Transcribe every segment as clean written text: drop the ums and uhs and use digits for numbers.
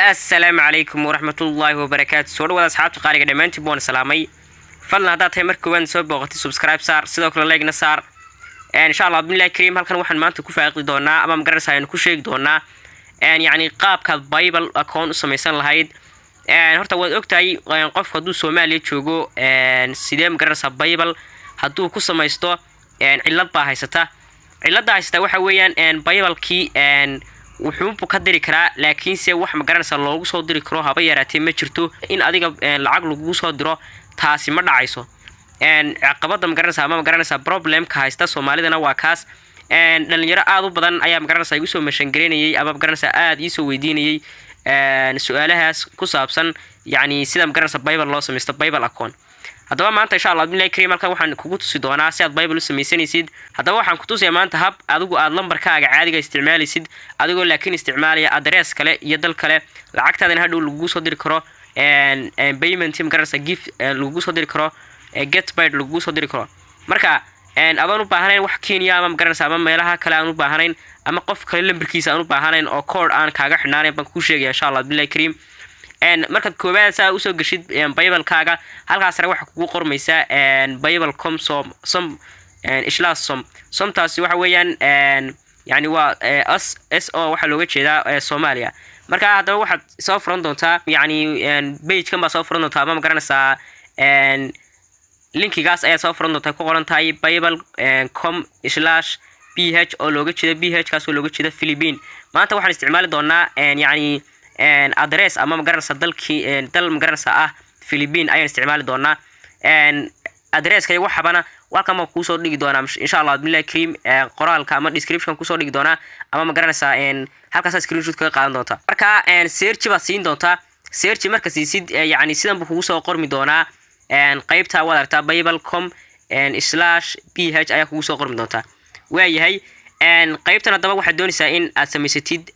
Assalaamu calaykum waraxmatullaahi wabarakaatu. Soo dhawaada, asxaabta qaaliga, dhammaantiin waan salaamay. Fadlan, haddaad tahay marka koowaad soo booqatay, subscribe saar, sidoo kale like na saar. Insha Allah billahi kariim, halkan waxaan maanta ku faaqi doonaa ama magaranaysa aynu ku sheegi doonaa yacni qaabkaad PayPal account u samaysan lahayd. Horta waad ogtahay, qofku hadduu Soomaaliya joogo, sidee magaranaysaa PayPal hadduu ku samaysto? Cillad baa haysata. Cilladda haysata waxa weeyaan, PayPalkii wuxuunbuu ka diri karaa, laakiinse wax magaranaysa loogu soo diri karo haba yaraatee ma jirto. In adiga lacag lagugu soo diro, taasi ma dhacayso. Caqabada magaranaysa ama magaranaysa problemka haysta Soomaalidana waa kaas. Dhalinyaro aada u badan ayaa magaranaysa igu soo mashangareynayay ama magaranaysa aada iisoo weydiinayay su-aalahaas ku saabsan yacni sida magaranaysa PayPal loo samaysto, PayPal account. Haddaba maanta, insha Allah billahi kariim, halkan waxaan kugu tusi doonaa si aad PayPal u samaysanaysid. Haddaba waxaan ku tusayaa maanta hab adigu aad lambarkaaga caadiga isticmaalaysid, adigoo laakiin isticmaalaya address kale iyo dal kale, lacagtaadana hadhow lagugu soo diri karo payment, magaranaysa gift lagugu soo diri karo, get paid lagugu soo diri karo. Marka adoon u baahanayn wax Kenya ama magaranaysa ama meelaha kale aan u baahanayn ama qof kale lambarkiisa aan u baahanayn oo code aan kaaga xidhnaanayn baan kuu sheegaya, insha Allah billahi kariim. Markaad koowaad saa usoo geshid PayPalkaaga, halkaas sare waxaa kugu qormaysaa PayPal com som som slash som. Somtaasi waxa weeyaan yani waa s s o, waxaa looga jeedaa Soomaaliya. Marka haddaba waxaad soo furan doontaa, yani pagekan baa soo furan doontaa ama magaranaysaa linkigaas ayaa soo furan doontaa ku qoran tahay PayPal com slash PH, oo looga jeeda PH kaas oo looga jeeda Philippine. Maanta waxaan isticmaali doonaa yacni address ama magaranaysa dalkii dal magaranaysa ah Philippine ayaan isticmaali doonaa. Addresska iyo waxabana halkan baan kuusoo dhigi doonaa, insha Allah billahi kariim, qoraalka ama description kusoo dhigi doonaa ama magaranaysaa halkaasaa screenshot kaga qaadan doonta. Marka search baad siin doontaa. Search marka siisid, yacni sidan buu kugu soo qormi doonaa. Qaybta waad aragtaa, PayPal com slash PH ayaa kugu soo qormi doontaa. Waayahay, qaybtan haddaba waxaad doonaysaa in aad samaysatid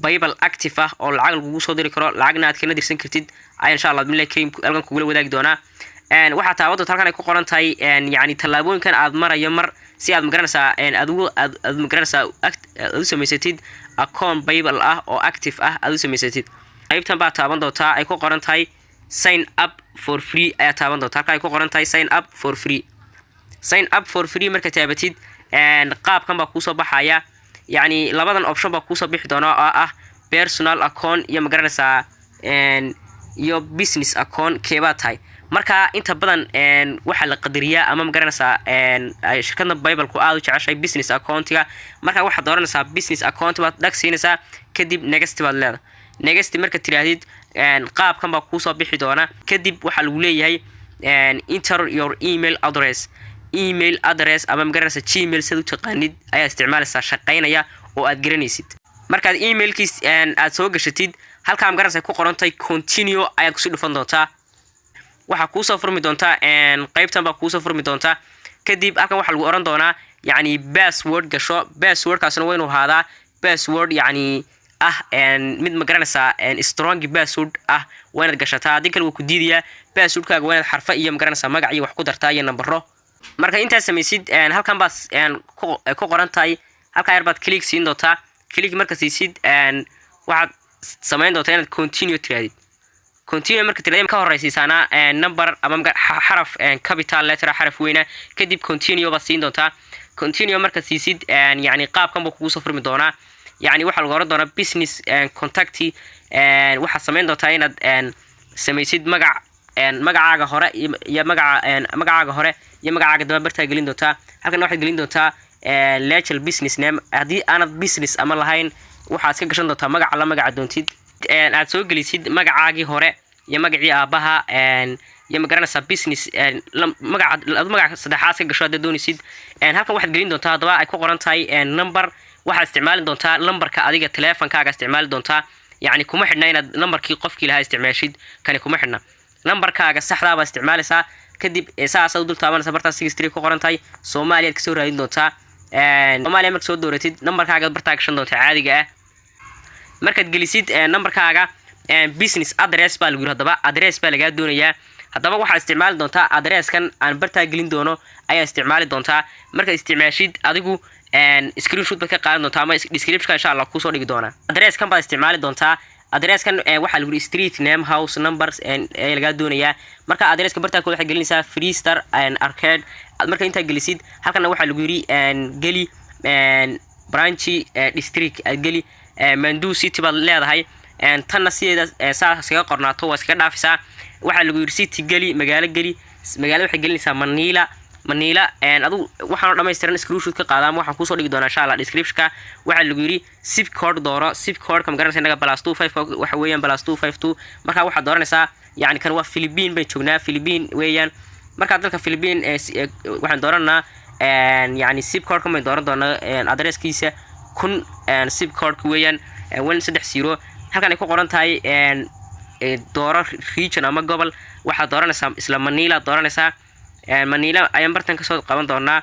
PayPal active ah oo lacag lagugu soo diri karo, lacagna aad kana dirsan kartid ayaa, insha Allah billahi kariim, halkan kugula wadaagi doonaa. Waxaa taaban doonta halkan ay ku qoran tahay, yacni tallaabooyinkan aad marayo mar si aad magaranaysaa aad ugu aad magaranaysaa aad u samaysatid account PayPal ah oo active ah aad u samaysatid. Qaybtan baa taaban doontaa ay ku qoran tahay "sign up for free" ayaa taaban doonta. Halka ay ku qoran tahay "sign up for free", "sign up for free" marka taabatid, qaabkan baa kuusoo baxaya. Yacni labadan option baa kuusoo bixi doona oo ah personal account iyo magaranaysaa iyo business account, keebaa tahay. Marka inta badan waxaa la qadariyaa ama magaranaysaa shirkadda PayPalku aada u jeceshahay business accountiga. Marka waxaad dooranaysaa business account baad dhag siinaysaa, kadib next baad leedahay. Next marka tidhaahdid, qaabkan baa kuusoo bixi doona. Kadib waxaa lagu leeyahay "enter your email address". Email address ama magaranaysa Gmail siad u taqaanid ayaa isticmaalaysaa shaqaynaya oo aad garanaysid. Markaad emailkiis aad soo gashatid, halkaa magaranaysa ku qorantahay "continue" ayaad kusii dhufan doontaa. Waxaa kuusoo furmi doontaa, qaybtan baa kuusoo furmi doontaa. Kadib halkan waxaa lagu oran doonaa yacni password gasho. Passwordkaasna waa inuu ahaadaa password yacni ah mid magaranaysaa strong password ah waa inaad gashataa. Haddii kale waa ku diidayaa. Passwordkaaga waa inaad xarfa iyo magaranaysaa magac iyo wax ku dartaa iyo nambaro. Marka intaad samaysid, halkan baad ku qoran tahay, halkaa yar baad click siin doontaa. Click marka siisid, waxaad samayn doontaa inaad "continue" tirahdid. "Continue" marka tirahdid, ka horreysiisaana number ama xaraf capital letter, xaraf weyna. Kadib "continue" baad siin doontaa. "Continue" marka siisid, yacni qaabkan buu kugu soo furmi doonaa. Yacni waxaa lagu oran doonaa "business contact". Waxaad samayn doontaa inaad samaysid magac, magacaaga hore iyo magaca, magacaaga hore iyo magacaaga dambe bartaa gelin doontaa. Halkan waxaad gelin doontaa legal business name. Haddii aanad business ama lahayn, waxaad ka gashan doontaa magaca la magaca doontid. Aad soo gelisid magacaagii hore iyo magacii aabaha iyo magaranaysaa business magaca, magaca saddexaad ka gasho haddaad doonaysid. Halkan waxaad gelin doontaa haddaba ay ku qoran tahay "number". Waxaad isticmaali doontaa lambarka adiga teleefonkaaga isticmaali doontaa. Yacni kuma xidhna inaad lambarkii qofkii lahaa isticmaashid, kani kuma xidhna. Lambarkaaga saxdaa baad isticmaalaysaa. Kadib saasaad u dul taabanaysaa bartaas 63 ku qoran tahay. Soomaaliyaad kasoo raadin doontaa. Soomaaliya marka soo dooratid, nambarkaaga bartaa gashan doontaa caadiga ah. Markaad gelisid nambarkaaga, "business address" baa lagu yiri. Haddaba address baa lagaa doonayaa. Haddaba waxaad isticmaali doontaa addresskan aan bartaa gelin doono ayaa isticmaali doontaa. Markaad isticmaashid, adigu screenshot baad ka qaadan doontaa ama descriptionka, insha Allah, kuusoo dhigi doonaa. Addresskan baad isticmaali doontaa. Addresskan waxaa lagu yidhi street name, house numbers ayaa lagaa doonayaa. Marka addresska bartaa kood waxaad gelinaysaa Freestar Arcade. Marka intaa gelisid, halkana waxaa lagu yidhi geli branch, district aad geli, Mandu City baad leedahay. Tanna sideeda saa iskaga qornaato, waa iskaga dhaafaysaa. Waxaa lagu yidhi city geli, magaalo geli. Magaalada waxay gelinaysaa Manila. Manila adigu waxaan oo dhammaystiran screenshot ka qaada ama waxaan kusoo dhigi doonaa, insha Allah, descriptionka. Waxaa lagu yidhi zip code dooro. Zip codeka, ma garanaysa, innaga +25 waxa weeyaan +252. Marka waxaad dooranaysaa, yacni kan waa Philippine bay joognaa, Philippine weeyaan. Markaa dalka Philippine waxaan dooranaa, yacni zip codeka bayn dooran doonaa. Addresskiisa 1000 zip codeka weeyaan 130. Halkan ay ku qoran tahay dooro region ama gobol, waxaad dooranaysaa isla Manila dooranaysaa. Manila ayaan bartan kasoo qaban doonaa.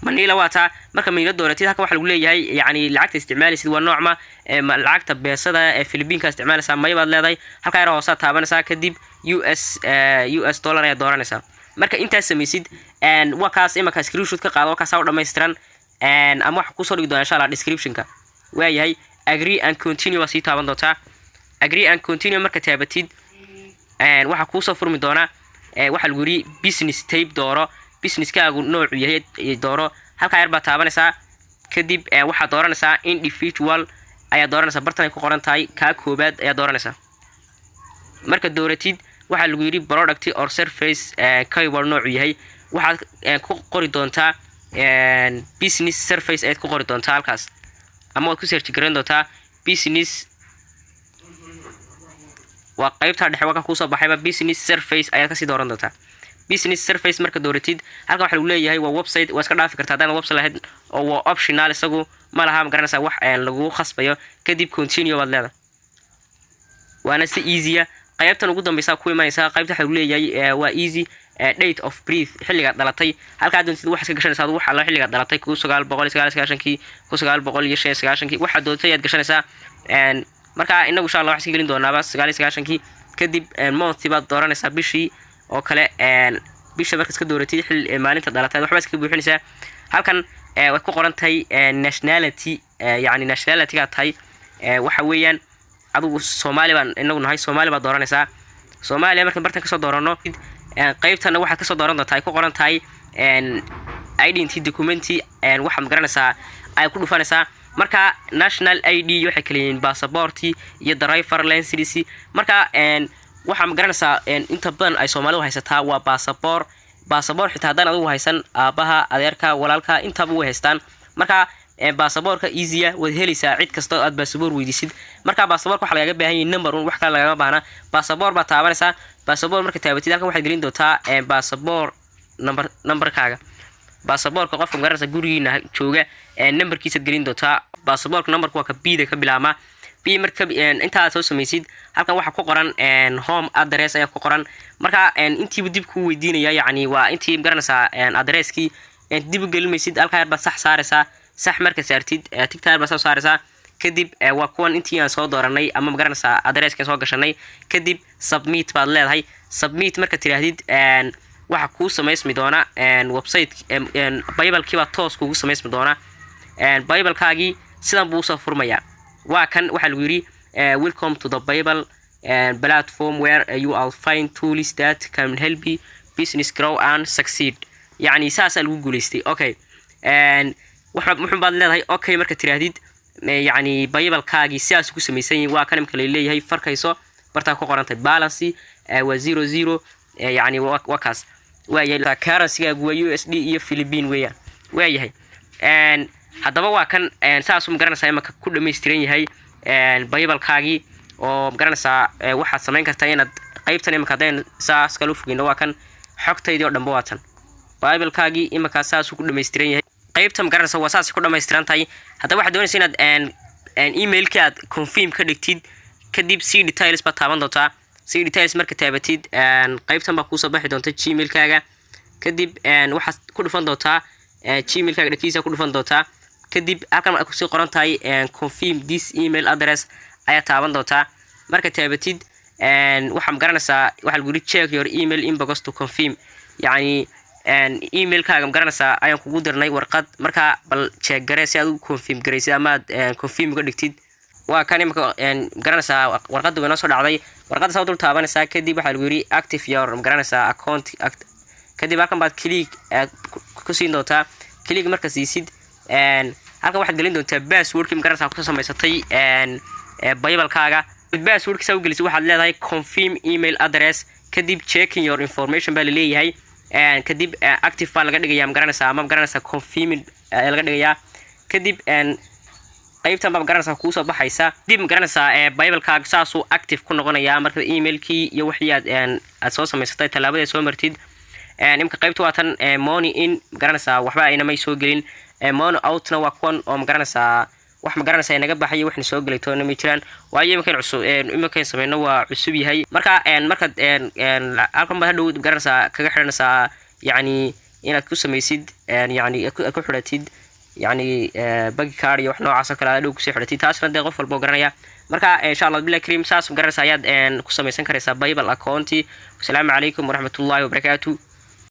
Manila waa taa. Marka Manila dooratid, halkan waxaa lagu leeyahay, yacni lacagta isticmaalaysid waa noocma? Lacagta beesada ee Philippinka isticmaalaysaa? May baad leedahay. Halkaa yar hoosaa taabanaysaa, kadib US dollar ayaad dooranaysaa. Marka intaas samaysid, waa kaas. Imanka screenshot ka qaado, waa kaasaa u dhammaystiran, ama waxa kusoo dhigi doona, insha Allah, descriptionka. Waayahay, agree and continue waa sii taaban doontaa. Agree and continue marka taabatid, waxaa kuusoo furmi doona, waxaa lagu yidhi business type dooro, businesskaagu noocu yahay dooro. Halkaa yar baad taabanaysaa, kadib waxaad dooranaysaa individual ayaa dooranaysaa. Bartan ay ku qoran tahay kaa koobaad ayaa dooranaysaa. Marka dooratid, waxaa lagu yidhi product or service keyword noocu yahay. Waxaad ku qori doontaa business service ayaad ku qori doontaa halkaas, ama waad ku search garayn doontaa business. Waa qaybta dhexe, waa ka kuusoo baxayba. Business service ayaad kasii dooran doontaa. Business service marka dooratid, halkan waxa lagu leeyahay waa website. Waa iska dhaafi kartaa haddaan website lahayd, oo waa optional, isagu ma laha, ma garanaysaa, wax lagu khasbayo. Kadib continue baad leedahay, waana si easy ah. Qaybtan ugu dambeysa ku imanaysaa, qaybta waxa lagu leeyahay waa easy, date of birth, xilligaad dhalatay. Halkaa doontid waxaad iska gashanaysaa adigu, waxa alla xilligaad dhalatay, 1999-kii, 1995-kii, waxaad doontay ayaad gashanaysaa. Marka inagu, insha Allah, waxaan iska gelin doonaaba 99-kii. Kadib month baad dooranaysaa, bishii oo kale. Bisha marka iska dooratid, xil maalinta dhalatay, waxbaa iska buuxinaysaa. Halkan way ku qoran tahay nationality, yacni nationalitygaa tahay, waxa weeyaan adigu Soomaali baan inagu nahay, Soomaali baad dooranaysaa. Soomaaliya markaan bartan kasoo dooranno, qaybtana waxaad kasoo dooran doontaa ay ku qoran tahay identity documenti, waxaad magaranaysaa ay ku dhufanaysaa. Marka national ID waxay kala yihiin passport iyo driver license. Marka waxaa magaranaysaa inta badan ay Soomaalidu haysataa waa passport. Passport xitaa haddaan adigu haysan, aabaha, adeerka, walaalka, intaba way haystaan. Marka baasaboorka easy ah waad helaysaa cid kasta oo aad baasaboor weydiisid. Marka baasaboorka waxaa lagaga baahan yahay number un, wax kale lagama baahna. Baasaboor baad taabanaysaa. Baasaboor marka taabatid, halkan waxaad gelin doontaa baasaboor number, numberkaaga baasaboorka. Qofka, magaranaysa, gurigiina jooga numberkiisaad gelin doontaa. Baasaboorka numberka waa ka B-da ka bilaabmaa, B. Marka intaad soo samaysid, halkan waxaa ku qoran home address ayaa ku qoran. Marka intiibu dib kuu weydiinaya, yacni waa intii, magaranaysaa, addresskii dib u gelimaysid. Halkaa yar baad sax saaraysaa. Sax marka saartid, tickta yar baad soo saaraysaa. Kadib waa kuwan intii aan soo dooranay ama, magaranaysaa, addresskan soo gashanay. Kadib submit baad leedahay. Submit marka tidhaahdid, waxa kuu samaysmi doona website PayPalkii baa toos kugu samaysmi doona. PayPalkaagii sidan buu usoo furmayaa. Waa kan. Waxaa lagu yidhi "Welcome to the PayPal platform, where you will find tools that can help you business grow and succeed." Yacni saasaa lagu guuleystay. Okay, wuxun baad leedahay okay. Marka tiraahdid, yacni PayPalkaagii sidaas ku samaysan yihin. Waa kan imka laleeyahay farkayso, bartaa ku qorantay balance waa 00. Yacni waa kaas. Waayahay, currencygaagu waa USD iyo Philippine weeyaan. Waayahay, haddaba waa kan saasuu, magaranaysaa, imaka ku dhammaystiran yahay PayPalkaagii oo, magaranaysaa, waxaad samayn kartaa inaad qaybtan imaka haddaynu saas kala u fogeyno, waa kan xogtaydii oo dhanba, waa tan PayPalkaagii imaka saasuu ku dhammaystiran yahay. Qaybta, magaranaysa, waa saasay ku dhammaystiran tahay. Haddaba waxaad doonaysa inaad emailkii aad confirm ka dhigtid. Kadib see details baad taaban doontaa. See details marka taabatid, qaybtan baa kuusoo baxi doonta, Gmailkaaga. Kadib waxaad ku dhufan doontaa Gmailkaaga, dhakiisa ku dhufan doontaa. Kadib halkan ay kusii qoran tahay "confirm this email address" ayaa taaban doontaa. Marka taabatid, waxaa, magaranaysaa, waxaa lagu yidhi "Check your email inbox to confirm." Yacni emailkaaga, magaranaysaa, ayaan kugu dirnay warqad. Markaa bal check garee si aad u confirm garaysid ama aad confirm uga dhigtid. Waa kan imika, magaranaysaa, warqadda way noo soo dhacday. Warqadda saa dul taabanaysaa. Kadib waxaa lagu yidhi "Active your", magaranaysaa, account. Kadib halkan baad click ku siin doontaa. Click marka siisid, halkan waxaad gelin doontaa passwordkii, magaranaysaa, kusoo samaysatay PayPalkaaga. Passwordkiisa u gelisid, waxaad leedahay "Confirm email address". Kadib "Checking your information" baa laleeyahay. Kadib active baa laga dhigayaa, magaranaysaa, ama magaranaysaa, confirming ayaa laga dhigayaa. Kadib qaybtan baa, magaranaysaa, kuusoo baxaysa. Kadib, magaranaysaa, PayPalkaaga saasuu active ku noqonayaa marka emailkii iyo wixii aad soo samaysatay, tallaabada soo martid. Imka qaybta waa tan money in, magaranaysaa, waxba aynamay soo gelin. Money outna waa kuwan oo, magaranaysaa, wax, magaranaysaa, inaga baxay, waxna soo gelay toona ma jiraan, waayo iminkan cusub, iminkan sameyno waa cusub yahay. Marka markaad halkan baad hadhow, magaranaysaa, kaga xidhanaysaa, yacni inaad ku samaysid, yacni ku xidhatid, yacni bank card iyo wax noocaas oo kale aad hadhow kusii xidhatid. Taasna dee qof walba oo garanaya. Marka insha Allah billahi karim, saas, magaranaysaa, ayaad ku samaysan karaysaa PayPal accounti. Wasalaamu calaykum waraxmatullahi wabarakaatu.